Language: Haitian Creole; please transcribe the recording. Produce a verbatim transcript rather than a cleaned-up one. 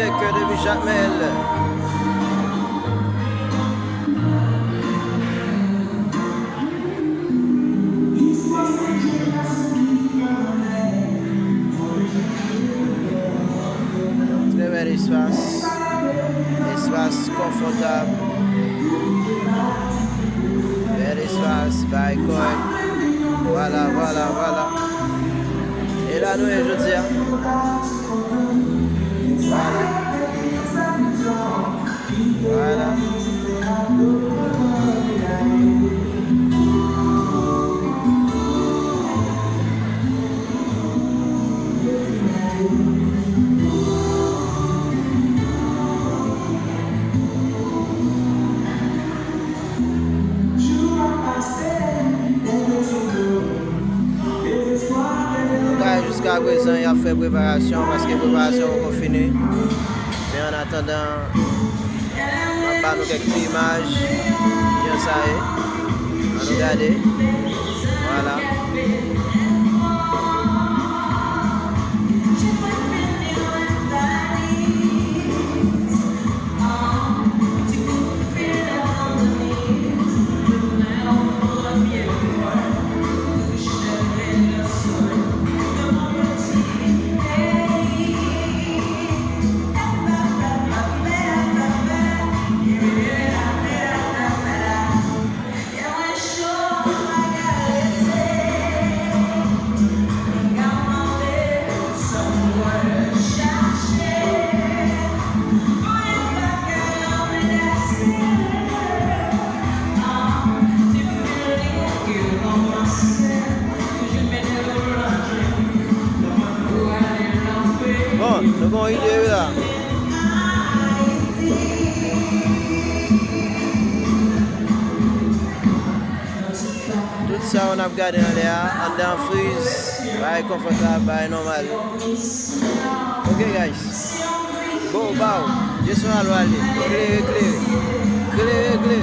Ke depi Jakmèl. Trè bèl espas. Espas konfòtab. Bèl espas, bay kòd. Vwala, vwala, vwala. E la nou ye jodi a. Vwala. Vwala. Kay jiska prezan y ap fè preparasyon paske preparasyon poko fini. Men an atandan, m ap ba nou kèk ti imaj jan sa ye. Ann nou gade. Vwala. Bon, nou gon ide wi la. Tout sa yo n ap gade anlè a, anndan friz, bagay konfòtab, bagay nòmal. Ok, guys. Bon, baw, jesyon al wale. Klere, klere. Klere, klere.